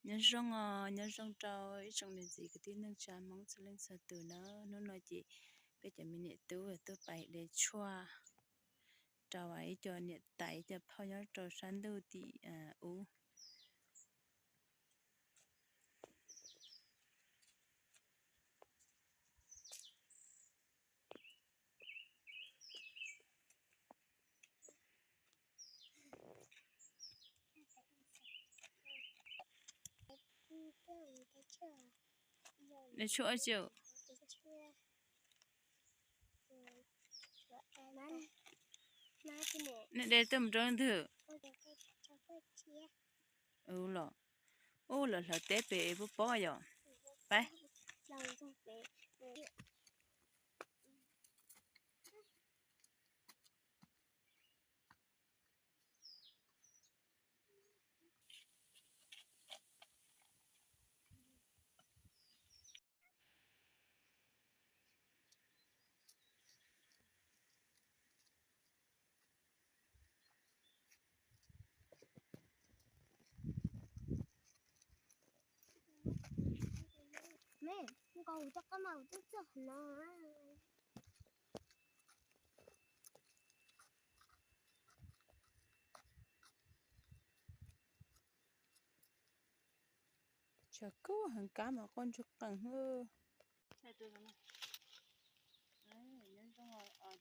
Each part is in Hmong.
Nyob zoo os, nyob zoo rau ib tsoom niam txiv kwv tij neej tsa Hmoob txhua leej txhua tus na. Hnub no ces peb cov me niam tub tuaj pais de tshuaj rau ib co niam tais ib co phauj nyob rau sab ntuj tim ub. Nws tshuav ua cas? Nej de tuaj mus rau leej twg? Ub los, ub los hlawv teb pem puab pob yom. Pab. Me, nkaus coj qab mas twb txog no. Tshav kub heev, kab mas quaj ntsuag qees.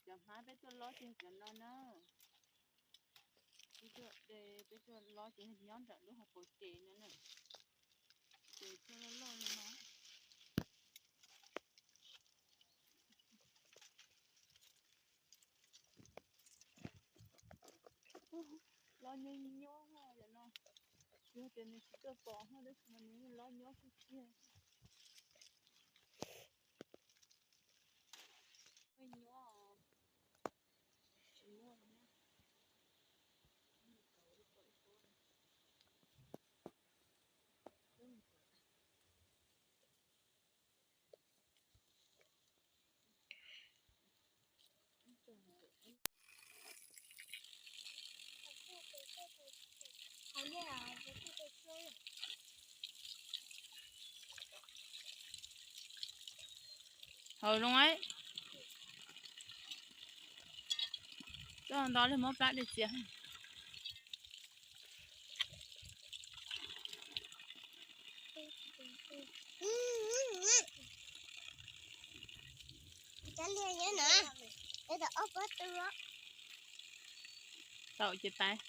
Cov hmab peb tuaj lob ces cov no na. Peb tuaj de, peb tuaj lob ces nyob nram lub hauv paus ces no na. Ces tuaj loj loj li no. Lob nyob nyob cov no. Yog tias nws tsis tuaj pom hov tab sis mas nws lob nyob tiag tiag. Nyob tsis muaj. Hauv zoo es. Tuaj nto li muab plab de txias. Tau ces pais.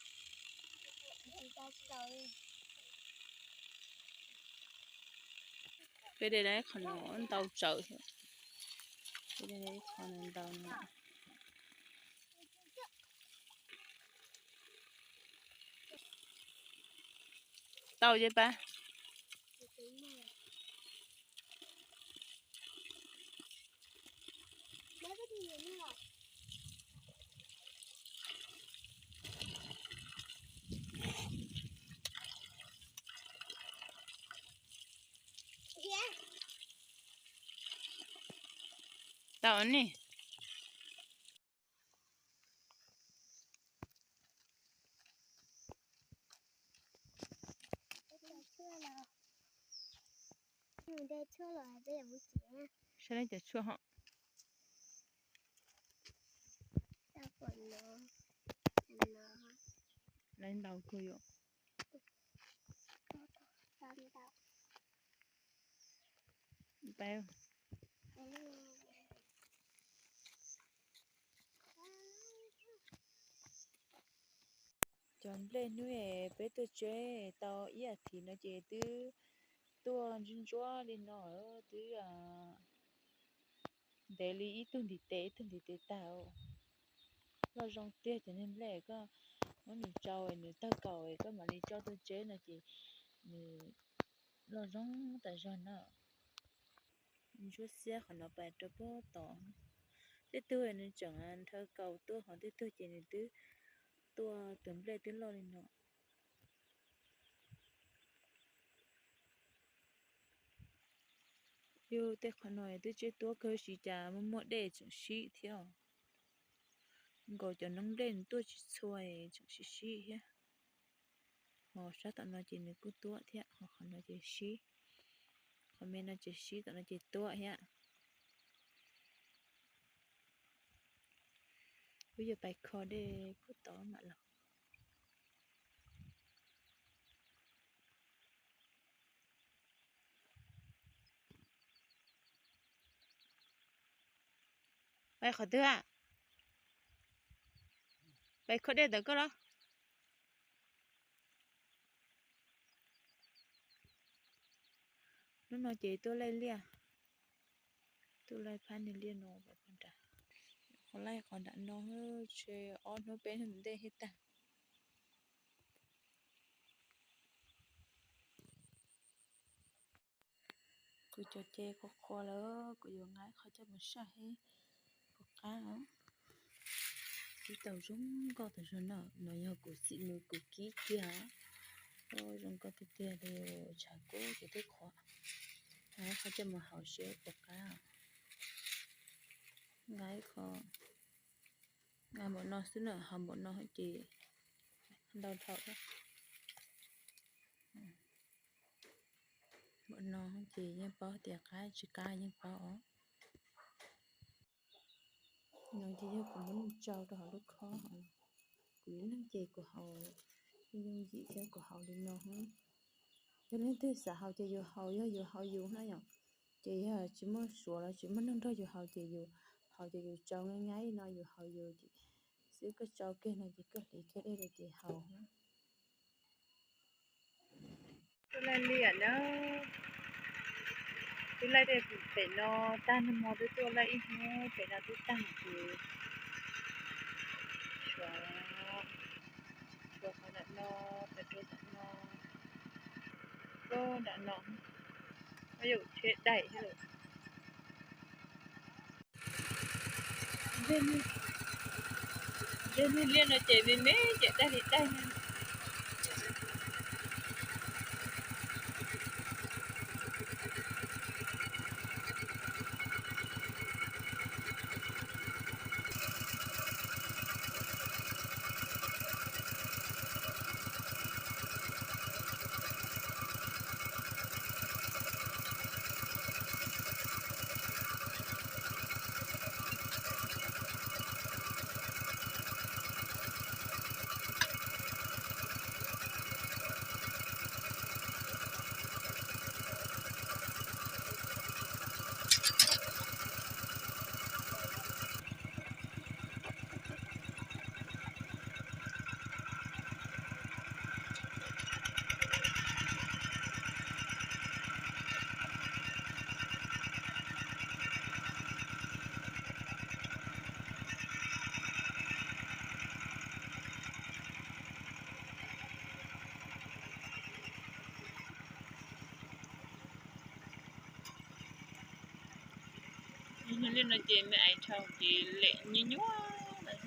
Peb de qhov no ntau tsawv. Peb de qhov no ntau no. Tau ces pab. Tau ne. Saib cov tshuaj hov. Lawv ntaus kawg yom. Cov nplej hnub peb tuaj tseb tau ib as thiv no ces twb tuaj ntsuab ntsuab li no, twb ntev li ib tug ntiv tes ib tug ntiv tes tag. Loj zoo tiag cov niag nplej, koj muab nws tsau nws tawg kaus koj mam li coj tuaj tseb no ces nws loj zoo tas zog na. Ntsuab xiab qhov no pais rau puag tod. Tej tug nws tseem nrhaw kaus tuaj, ho tej tug ces nws twb tuaj tus nplej twb loj li no. Yus tej qhov no twb tseb tuab kawg sis cas muaj muaj dej tseem sib thiab. Nkaus cov noob nplej nws tuaj tsis txhua tseem sib sib thiab. Ho sab tom no ces nws kuj tuab thiab, ho qhov no ces sib, qhov me no ces sib, tom no ces tuab thiab. Wb yuav pais kho dej puag tod mam los. Pais qhov twg a? Pais kho dej ntawd koj los? Hnub no ces tuaj laij liaj, tuaj laij phab niag liaj no pais pog nrad. Qhov laij qhov nram no, tshe ob hnub peb hnub ntej thiaj tag. Kuv cov ce qhuav qhuav lawm, kuv yuav nqa qhov coj mus saj seb puas qab os. Kib tau zoo nkauj tas zog no, no yog kuv txiv nws kuv kib kiag. Zoo nkauj tiag tiag li, tshav kub ces twb qhuav. Nqa qhov coj mus hau seb puas qab. Nqa qhov, nqa npaum no xwb na, hau npaum no ces ntau dhau thiab. Npaum no ces yeej paub tias qab tsis qab yeej paub os. No ces yog kuv muab nws tsau rau hauv lub khob hauv. Kuv ib leeg ces kuv haus yooj yim thiab kuv haus li no. Yog leej twg xav haus ces yus haus, yog yus haus yus na yom. Ces yog tsis muaj suav los tsis muaj neeg nrog yus haus ces yus haus ces yus tsau nyab nyab li no yus haus yus xwb, koj tsau kiag no ces koj hliv kiag dej rau ces haus. Tuaj laij liaj na, tuaj laij dej pem no tag, nag hmo twb tuaj laij ib hnub pem no twb tag ces tshuav, tshuav qhov nram no pem rau nram no, nram no, yuav tshiab daim thiab lawm. Tej niag liaj no ces me me ces daig li daig na. Li no ces me ais dhau ces lem nyuaj nyuaj.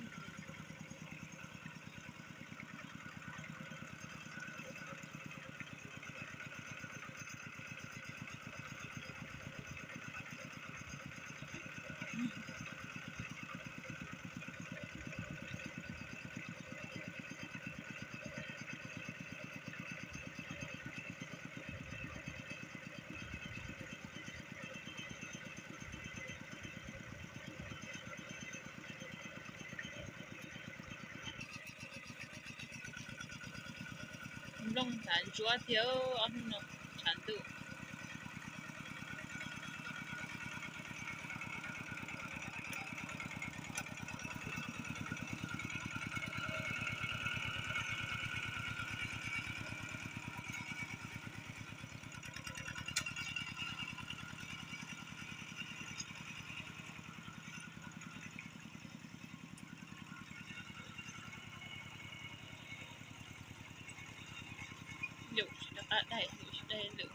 Nplooj ntxhab ntsuab tiag, ob hnub no tshav ntuj. Yus tsis rov qab daig, yus tsis daig lwm.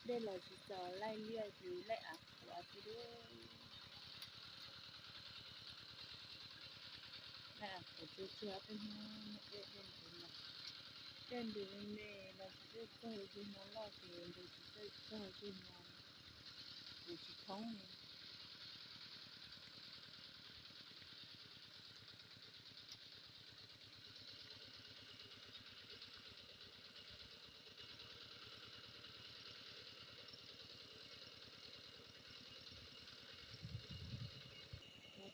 Dej los tsis txaus laij liaj ces laij av qhuav xwb lauj. Tsuag tsuag tej hnub muaj dej dej ntawd mas, dej ntws me me los tsis txawj txog, dej no loj ces ntws tsis txawj txog, dej no kuv tsis thoob.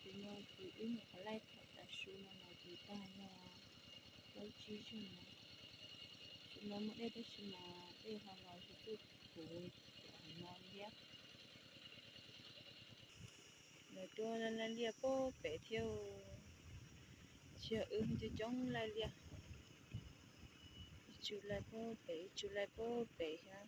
Tus no ces wb nyuam qhuav laij thaum tav su no los ces tag yog plaub tsib zaug no. Tam sim no muaj dej tab sis mas dej ho los tsis txawj puv cov hauv no thiab. Lawv tuaj laij liaj puag pem thiab, tsis yog wb coob coob laij liaj, ib tsum laij puag pem ib tsum laij puag pem thiab.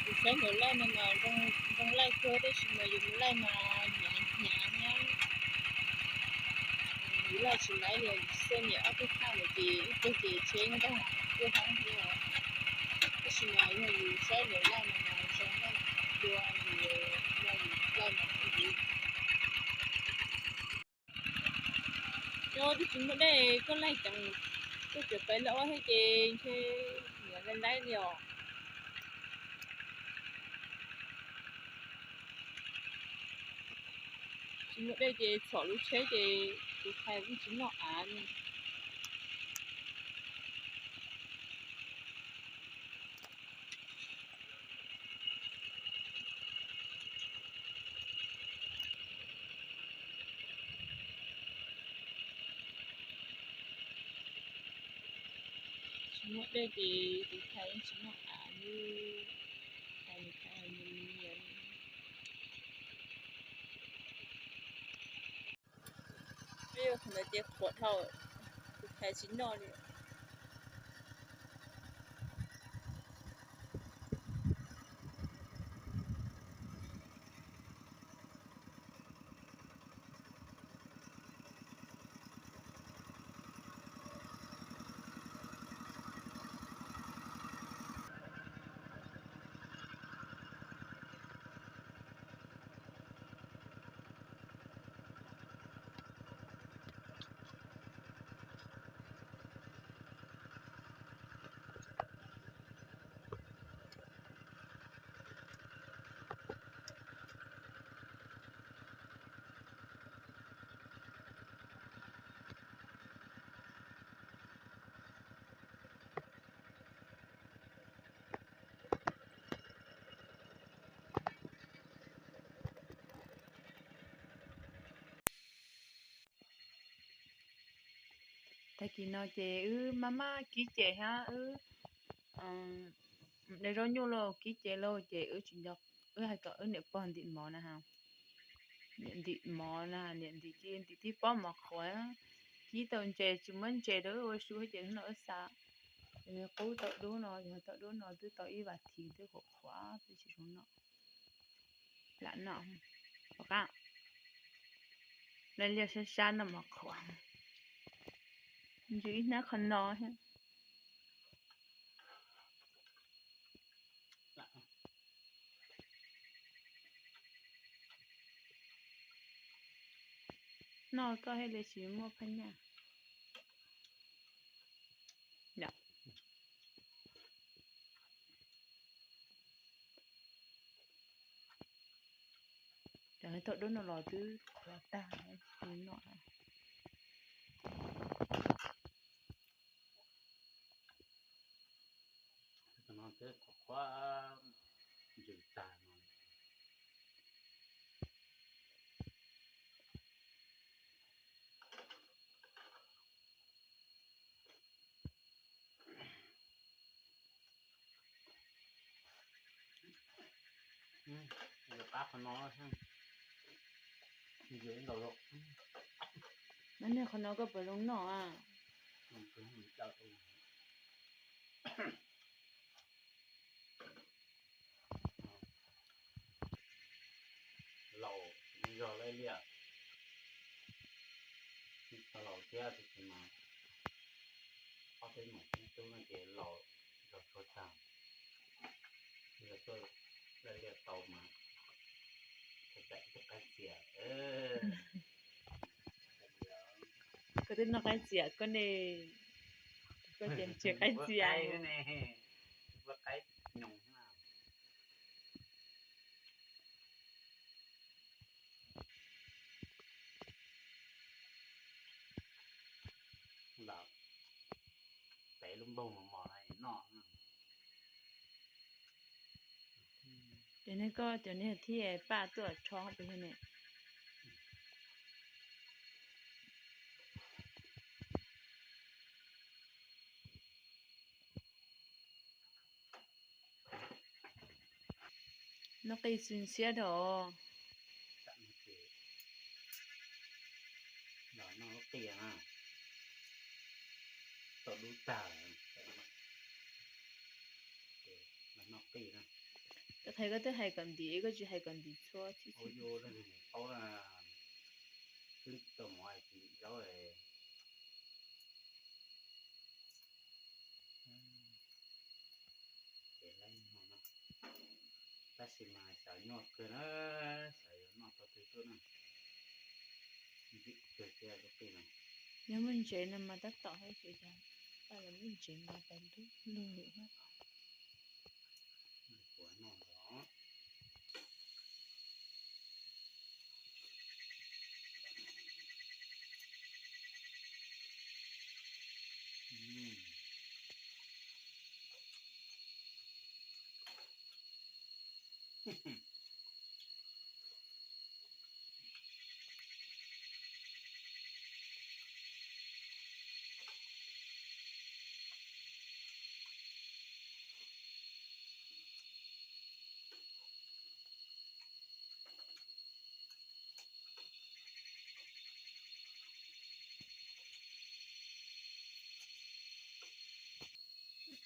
Kuv saib ntawm laij no mas zoo laij kawg tab sis mas yus mus laij mas hnyav hnyav nyab. Yus laij tsis laij li, xej niam ob tug thaj lawm ces ib tug ces tsheb nkag kuj hoob thiab. Tab sis mas yog yus saib ntawm laij no mas zoo laij dua yus laij mas kuj yus. Yog twb tsis muaj dej koj laij ceev, koj tseem pem lawm ob thiab ces ntshe niam laij laij li os. Tsis muaj dej ces txhom lub tsheb ces tus thais yeej tsis noj av li. Tsis muaj dej ces tus thais yeej tsis noj av li. Thais nws thais nws nyiam li. Peb yuav qhov ntawd ces qhuav dhau, tus thais tsis noj li. Tag kis no ces wb maj maj kib ces thiab wb de zaub nyuj lauj, kib ces lauj ces wb tsis nco, wb hais kom wb niam pog ntim mov na ha. Niam ntim mov na, niam ntim ces ntim tib pob mov qhuav, kib tau ntses tsis muab ntses rau wb ua su ces hnub no wb xa. Qub tau dub no, yog tau dub no twb tau ib vas thiv twb qhuav qhuav twb tsis zoo noj. Lam noj, pom qab, laij liaj sab sab noj mov qhuav, ntsws ib hnab qhov no thiab. Noj koj thiaj li tsis muaj phab nyaj. Cov tau dub no los twb qhuav tag, tsis noj. Twb qhuav qhuav ntsws tag no. Qab qhov no, no nej qhov no koj puas zoo noj a? Laus, zog laij liaj, tsis tau laus thiab tab sis mas ob peb maum tub no ces laus zog tshua tag, yog tuaj laij liaj tau mas tau txais ib tug qaib txias. Koj twb noj qaib txias koj ne, koj ces tsis qaib txias ne, ua qaib nyoos. Lam tev lub npaug mos mos no noj. Ces nej koj cov niag thiaj paj tuaj tsho pes yog ne. Noj qij xwb siab dhau. Noj qij na, tau dub tag. Noj qij na. Koj qhia koj twb hais kom ntim, koj tsis hais kom ntim txhua txhij. Ua yuav leej twg paub na, twb tau mov tsis zaub. Ces lawv no, tab sis mas xav nyuaj kawg na, xav yuav noj tau twg tuaj na. Ntxim kawg thiab lub qij no. Yog muaj ntsev no mas tab tom hais tias, tab tom muaj ntsev no pais lug lug lawm thiab. Kuv noj los.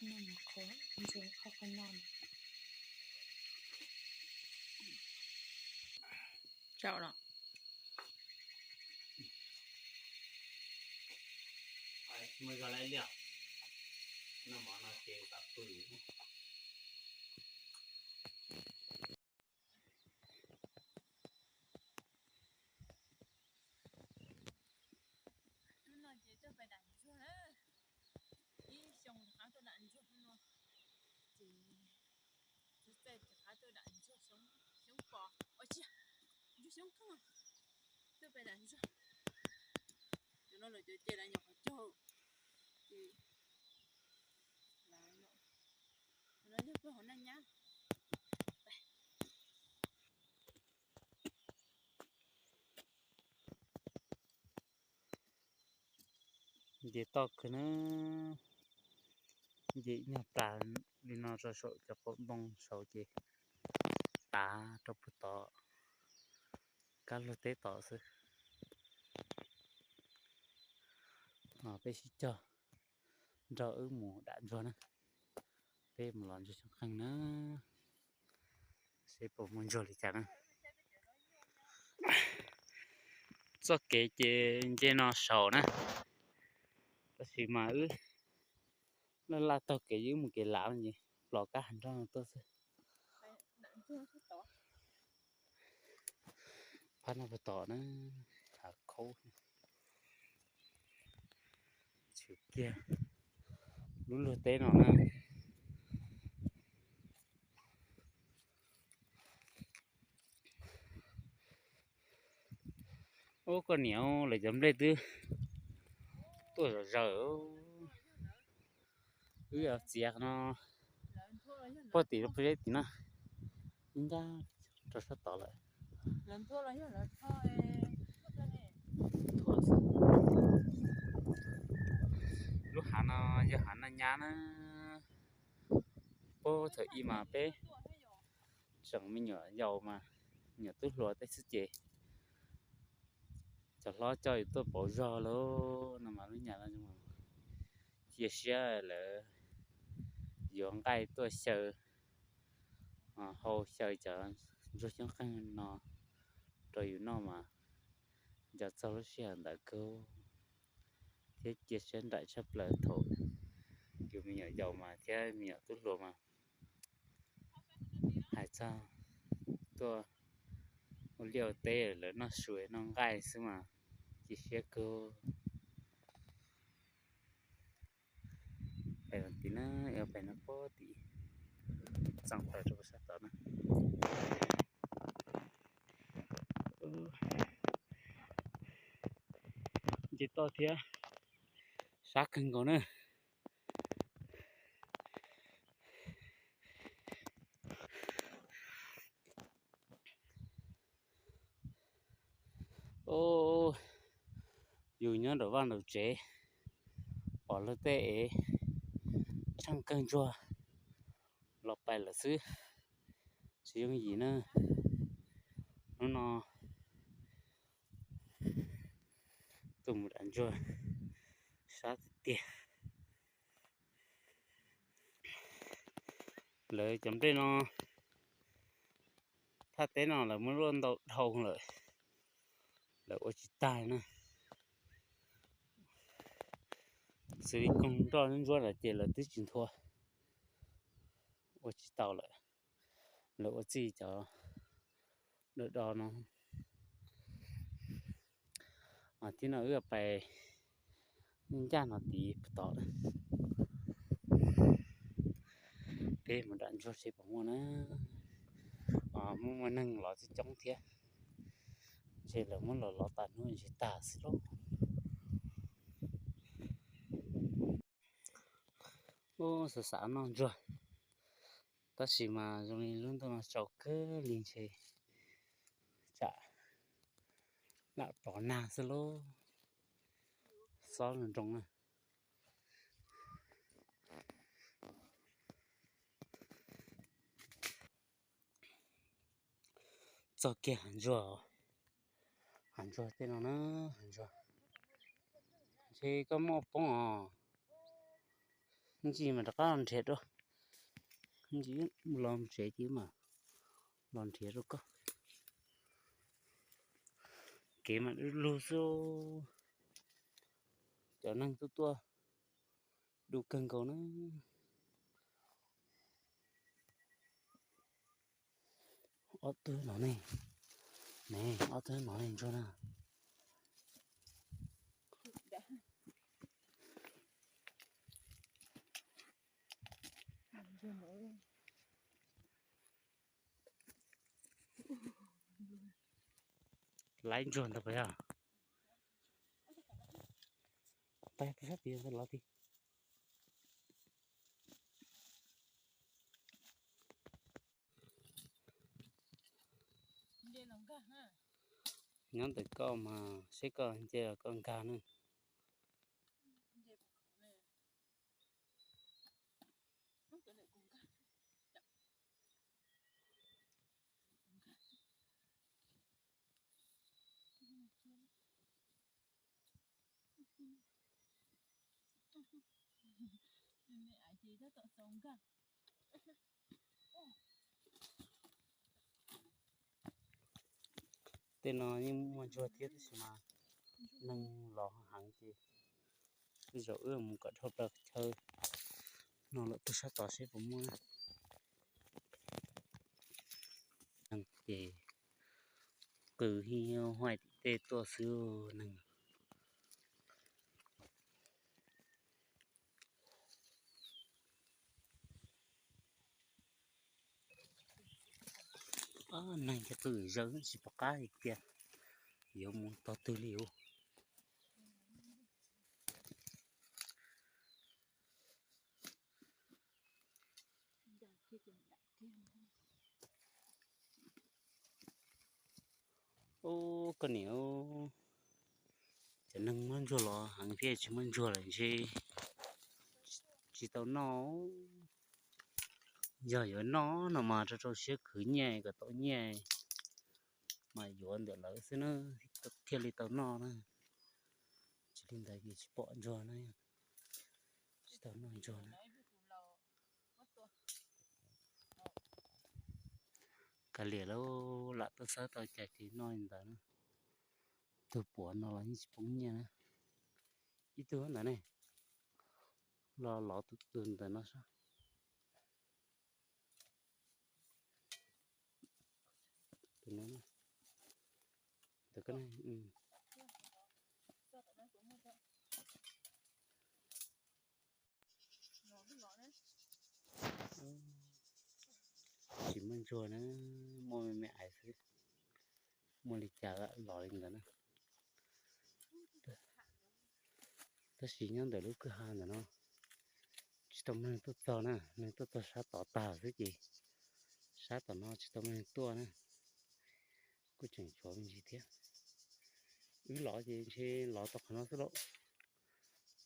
Noj mov qhuav, ntxuag qhov qhov no. Tsaum los. Muaj zog lawm liaj, noj mov no ces pab pw. Hnub no ces tuaj pais dam ntsuag na, ib xyoos rov qab tuaj dam ntsuag hnub no, ces txog caij rov qab tuaj dam ntsuag xyoob pos, ua tsis, ntsuag xyoob thooj, tuaj pais dam ntsuag. Cov no lawv cov ces lawv nyuam qhuav cog, ces lawv no yog pawg hauv naj nyab. Nce toj kawg na, nce ib nyuag plas li no rau saum cov qaum ntoo saud ces tav rau puag tod, kab laug teb tod xwb. Peb sib cog nrog wb mus dam ntsuag na, peb mus los ntsuag xyoob qeeg na, seb puas muaj ntsuag li cas na. Txoj kev ces nce no saud na, tab sis mas wb laj laj taug kev, wb mus kev lav no ces plos kab hav nroj no tuaj xwb. Phab no puag tod na, hav khaub, tshwm kiag lub luag teb no na. Ub, koj niam, lawv cov nplej twb tuaj zom zaws. Wb txiav no, Puag tim lub pob zeb tim no, ib nrab rau sab tod lawm. Lub hav no yog hav Naj Nyab na. Puag thaum ub mas peb tseem me nyuam yaus mas, me nyuam tub hluas tej xwb ces cov hlob coj yus tuaj pauv zog lauj no mas lub nyam no cia siab lawv yuav nqaij tuaj xyaw, hau xyaw cov ntsuag xyoob qeeg no rau yus noj mas nco txog lub sij hawm ntawd kawg thiab cia siab nraim tshaj plaws thaum yus me nyuam yaus mas thiab me nyuam tub hluas mas hais txog tuaj ua liaj ua teb lawv noj su noj nqaij xwb mas cia siab kawg. Pem no tim na, pem no puag tim, txeev plaws rau sab tod na. Nce toj thiab, sab kawg nkaus na. Yus nyob nraum vaj nraum tsev, pom luag tej ev tsheej kawg ntsuag los pais lawm xwb, tsis yooj yim na. Hnub no tuaj mus dam ntsuag sab tiag tiag. Lawv cov nplej no, thaj teb no lawv muab luaj ntau dhau lawm, lawv ua tsis tag na. Xws li koog nroj ntsuab ntsuab lawm ces lawv twb tsis nthua, ua tsis tau lawm. Lawv ua txij cov do do no. Mas tib no wb pais ncaj no tid puag tod. Peb mus dam ntsuag seb puas muaj na. Muaj muaj neeg los coob coob thiab, ntshe lawv muab los lov tas hnub ntshe tag xwb lauj. Ub, xav xav noj ntsuag, tab sis mas zoo li lub ntuj no tsaus kawg li ntshe tsam lam pov nag xwb lauj. Xob nroo nroo na. Txog kiag hav ntsuag, hav ntsuag tej no na, hav ntsuag. Ntshe koj muaj poob os. Ntsis mas rov qab los nrhiav dua, ntsis los tsev ces mam los nrhiav rau koj. Kev mas du lug xwb, cov neeg tuaj tuaj du kawg nkaus na. Ob tug no ne, ne, ob tug no ne ntsuag na. Laib ntsuag ntag puas yog? Pab sab tid los tid. Nyob ntawm koj mas seb koj nce los koj nkag na. Tej no yeej muaj ntsuag thiab tab sis mas neeg los heev ces tej zaum wb mus kom dhau plaws chaw no lawm puag sab tod seb puas muaj. Ces qw hib huaj tim tej tuaj xwb neeg. Neeg ces qw zawv tsis pom qab li tiag, yuav mus tog twg li ub. Ub, koj niam, cov neeg muab ntsuag los heev thiab tsis muaj ntsuag lawm ntshe tsis tau noj. Yog yuav noj no mas rau rau siab khwv nyiaj kom tau nyiaj mas yuav ntawm lawv xwb na, thiaj li tau noj na. Tsis li ntawd ces tsis pom ntsuag na, tsis tau noj ntsuag na. Kav liam lauj, lam tuaj xawb tau cas ces noj li ntawd na. Tus puav no los yeej tsis poob nyiaj na. Ib tug ntawd ne, los lov tus ntawm no sab. Tus no, tus ko ne. Tsis muaj ntsuag na, muaj me me ais xwb. Muaj li cas los li ntawd na. Tab sis nyob ntawm lub kwj ha ntawm no tsis tau neeg tuaj txog na, neeg tuaj txog sab tod tag xwb ces sab tom no tsis tau neeg tuaj na. Kuj tseem tshuav me ntsis thiab. Wb lov ces ntshe lov tau qhov no xwb lauj.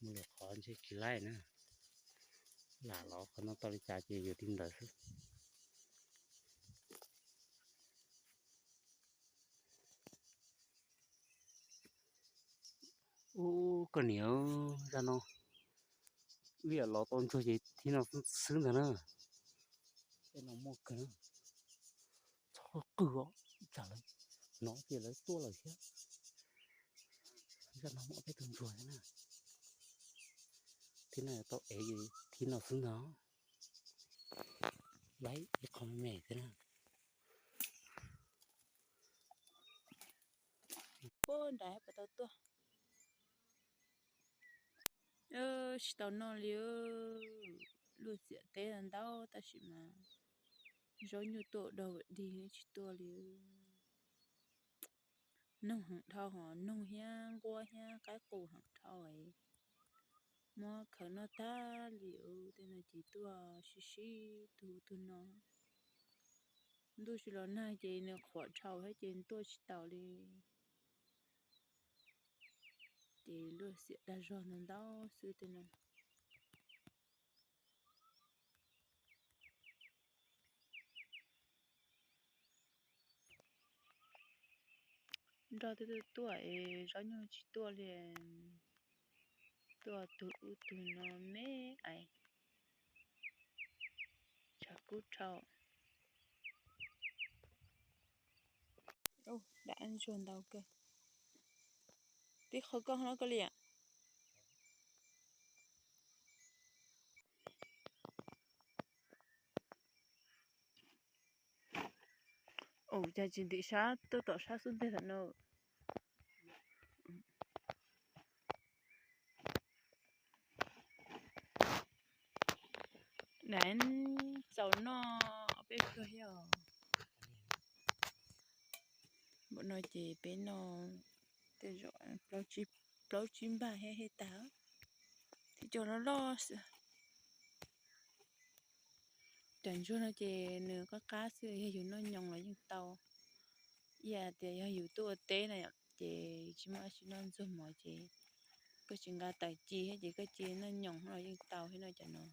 Mus lwm qhov ntshe tsis laij na. Lam lov qhov no tau li cas ces yuav li ntawd xwb. Ub, koj niam, zaj no wb yam lov tau ntsuag ces thiab no xwb ntag na. Tej no muaj kawg na. Txhob qw os, tsam lawv hnov ces lawv tuaj lawm thiab. Zaj no muaj peb tug ntsuag thiab na. Thiab no tau ev thiab no xwb ntag. Laib ib qho me me thiab na. Puag nrad puas tau tuaj. Tsis tau noj li. Luag xiam teb ntau tab sis mas zaub nyuj tuaj dog dig tsis tuaj li. Noog heev dhau hos, noog thiab nquab thiab qaib qus heev dhau. Muab khaws noj tag li. Tej no ces tuaj sib sib tug tug no. Ntuj tsis los nag ces nws qhuav dhau thiab ces tuaj tsis taus li. Ces luag xiam dag zog ntau ntau xwb tej no. Nrog tej tuaj tuaj es zaub nyuj tsis tuaj li. Tuaj tug ub tug no me ais. Tshav kub dhau. Dab ntsuag ntau kawg. Tib qho koj no koj liam. Ua cas tsis ntim sab tuaj tom sab xub ntiag tam no. Daim txaus noj peb pluag thiab os. Npaum no ces peb noj tej zaum plaub tsib npag thiab thiaj tag. Thiab cov loj loj xwb. Cov ntsuag no ces nws qab qab xwb, yog yus noj nyoos los yeej tau. Ib yam tias yog yus tuaj ua teb na ces tsis muaj dab tsi noj ntxuag mov ces koj tsis nqa taws ci thiab ces koj ci noj nyoos los yeej tau thiab no cov no.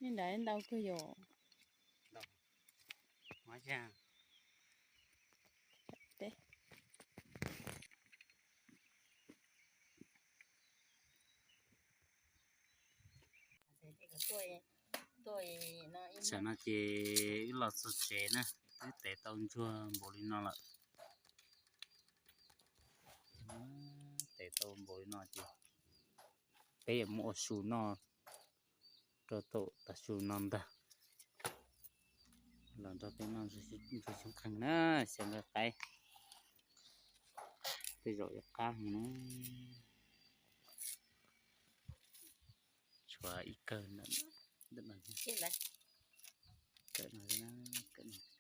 Nyob nrad ntau kawg yom. Tam no ces wb los txog tsev na, wb tev tau ntsuag npaum li no lawm. Tes tau npaum li no ces peb yuav muab ua su noj rau thaum tav su no ntag. Los nrog peb noj ntsuag xyoob qeeg na, xyaw nqaij qaib, tej zaum yuav qab heev na. Tshuav ib kawm ntawm no, kawm no, kawm no.